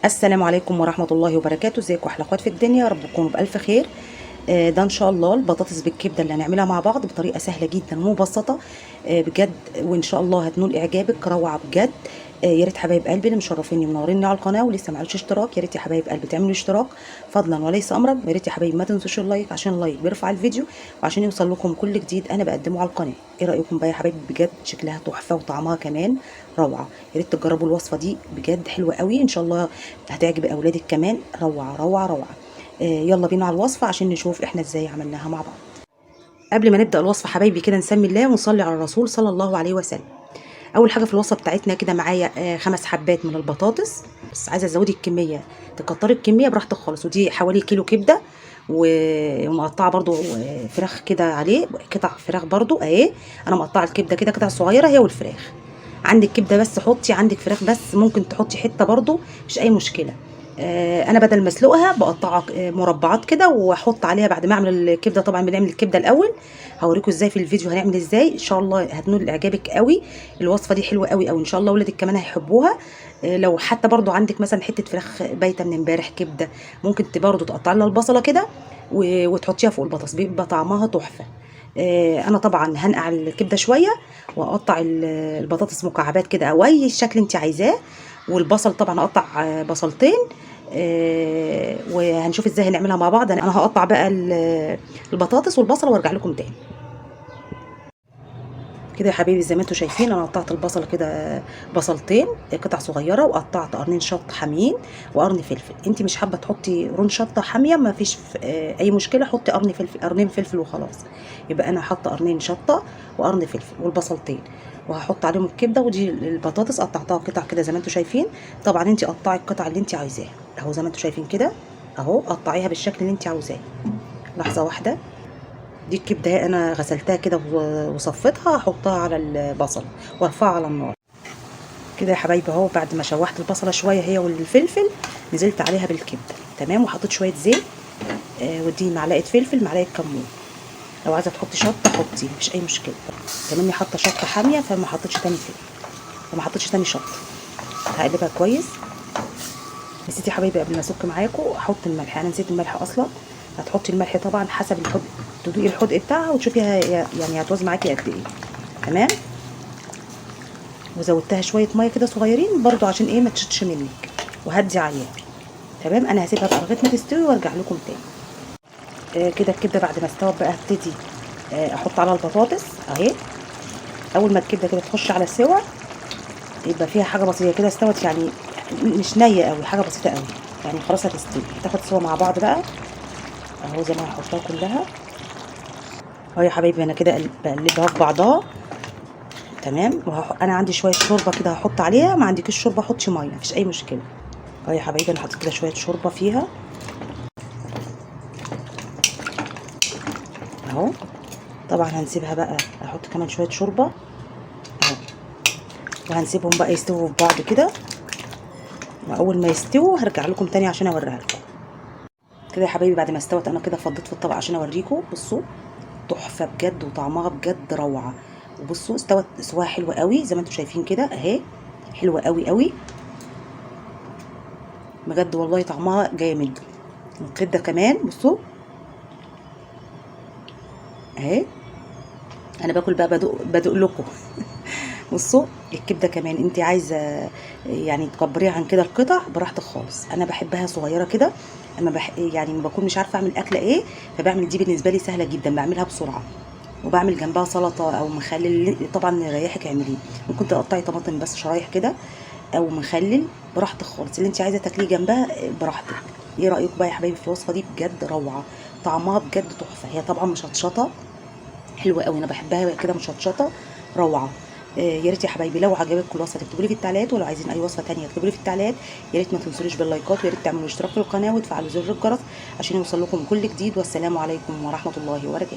السلام عليكم ورحمة الله وبركاته. ازيكم احلى اخوات في الدنيا، يا رب تكونوا بألف خير. ده ان شاء الله البطاطس بالكبدة اللي هنعملها مع بعض بطريقة سهلة جدا ومبسطة بجد، وان شاء الله هتنول اعجابك، روعة بجد. يا ريت حبايب قلبي اللي مشرفيني ومنوريني على القناة ولسه ما عملوش اشتراك، يا ريت يا حبايب قلبي تعملوا اشتراك فضلا وليس امرا. يا ريت يا حبايب ما تنسوش ال like، عشان ال like بيرفع الفيديو وعشان يوصل لكم كل جديد انا بقدمه على القناة. ايه رأيكم بقى يا حبايبي؟ بجد شكلها تحفة وطعمها كمان روعة. يا ريت تجربوا الوصفة دي بجد حلوة قوي، ان شاء الله هتعجب اولادك كمان، روعة روعة روعة. يلا بينا على الوصفة عشان نشوف احنا ازاي عملناها مع بعض. قبل ما نبدأ الوصفة حبايبي كده نسمي الله ونصلي على الرسول صلى الله عليه وسلم. اول حاجة في الوصفة بتاعتنا كده معايا 5 حبات من البطاطس، بس عايزة تزودي الكمية تكتري الكمية براحتك خالص. ودي حوالي كيلو كبدة ومقطعة برضو فراخ كده عليه، قطع فراخ برضو اهي. انا مقطعة الكبدة كده قطع صغيرة هي والفراخ. عندك كبدة بس حطي، عندك فراخ بس ممكن تحطي حتة برضو، مش اي مشكلة. انا بدل ما اسلقها بقطعها مربعات كده واحط عليها بعد ما اعمل الكبده. طبعا بنعمل الكبده الاول، هوريكم ازاي في الفيديو هنعمل ازاي، ان شاء الله هتنول اعجابك قوي. الوصفة دي حلوة قوي قوي، ان شاء الله ولادك كمان هيحبوها. لو حتى برضو عندك مثلا حتة فراخ بايته من امبارح كبده، ممكن برضو تقطعي لها البصله كده وتحطيها فوق البطاطس، بيبقى طعمها تحفة. انا طبعا هنقع الكبده شوية واقطع البطاطس مكعبات كده او اي شكل انت عايزاه، والبصل طبعا اقطع بصلتين. وهنشوف ازاي هنعملها مع بعض. انا هقطع بقى البطاطس والبصل وارجع لكم تاني. كده يا حبايبي زي ما انتم شايفين انا قطعت البصل كده بصلتين قطع صغيرة، وقطعت قرنين شطه حاميين وقرن فلفل. انت مش حابة تحطي قرون شطه حامية ما فيش اي مشكلة، حطي قرن فلفل، قرنين فلفل وخلاص. يبقى انا حاطه قرنين شطه وقرن فلفل والبصلتين، وهحط عليهم الكبده. ودي البطاطس قطعتها قطع كده زي ما انتم شايفين. طبعا انت قطعي القطع اللي انت عايزاها اهو زي ما انتم شايفين كده اهو، قطعيها بالشكل اللي انت عاوزاه. لحظة واحدة، دي الكبده انا غسلتها كده وصفيتها، هحطها على البصل وارفعها على النار كده يا حبايبي اهو. بعد ما شوحت البصله شوية هي والفلفل نزلت عليها بالكبده، تمام. وحطيت شوية زيت، ودي معلقه فلفل معلقه كمون. لو عايزه تحطي شطه حطي، مفيش اي مشكلة. كمان حاطه شطه حامية فما حطيتش تاني فلفل، فما حطيتش تاني شطه. هقلبها كويس. نسيت يا حبايبي قبل ما اسك معاكم احط الملح، انا نسيت الملح اصلا. هتحطي الملح طبعا حسب الحدق، تدوقي الحدق بتاعها وتشوفيها يعني هتوز معاكي قد ايه، تمام. وزودتها شوية مية كده صغيرين برضو عشان ايه ما تشتش منك، وهدي عليها، تمام. انا هسيبها بقى لغاية ما تستوي وارجع لكم تاني. كده الكبده بعد ما استوت بقى هبتدي احط عليها البطاطس اهي. اول ما الكبده كده تخش على السوا يبقى فيها حاجة بسيطة كده استوت، يعني مش نيه قوي، حاجة بسيطة قوي، يعني خلاص هتستوي، هتاخد سوا مع بعض بقى اهو زي ما هحطها كلها اهو يا حبايبي. انا كده بقلبها في بعضها، تمام. انا عندي شوية شوربة كده هحط عليها، ما عندكيش شوربة حطي مية، مفيش اي مشكلة اهو يا حبايبي. انا حطيت كده شوية شوربة فيها اهو. طبعا هنسيبها بقى، احط كمان شوية شوربة اهو، وهنسيبهم بقى يستووا في بعض كده. واول ما يستووا هرجع لكم تاني عشان اوريها لكم. كده يا حبايبي بعد ما استوت انا كده فضيت في الطبق عشان اوريكم. بصوا تحفة بجد وطعمها بجد روعه. وبصوا استوت سواها حلوة قوي زي ما انتم شايفين كده اهي، حلوة قوي قوي بجد والله، طعمها جامد. والكبده كمان بصوا اهي، انا باكل بقى بدوق لكم. بصوا الكبده كمان انت عايزه يعني تكبريها عن كده القطع براحتك خالص. انا بحبها صغيرة كده، اما يعني ما بكون مش عارفه اعمل اكله ايه، فبعمل دي بالنسبة لي سهلة جدا، بعملها بسرعة. وبعمل جنبها سلطة او مخلل، طبعا يريحك اعمليه. ممكن تقطعي طماطم بس شرايح كده او مخلل براحتك خالص، اللي انت عايزه تاكليه جنبها براحتك. ايه رايكم بقى يا حبايبي في الوصفة دي؟ بجد روعه، طعمها بجد تحفة. هي طبعا مشطشطه حلوة قوي، انا بحبها كده مشطشطه روعه. يا ريت يا حبايبي لو عجبتكم الوصفة تكتبوا لي في التعليقات، ولو عايزين اي وصفه ثانية اكتبوا لي في التعليقات. يا ريت ما تنسونيش باللايكات، ويا ريت تعملوا اشتراك في القناة وتفعلوا زر الجرس عشان يوصل لكم كل جديد. والسلام عليكم ورحمة الله وبركاته.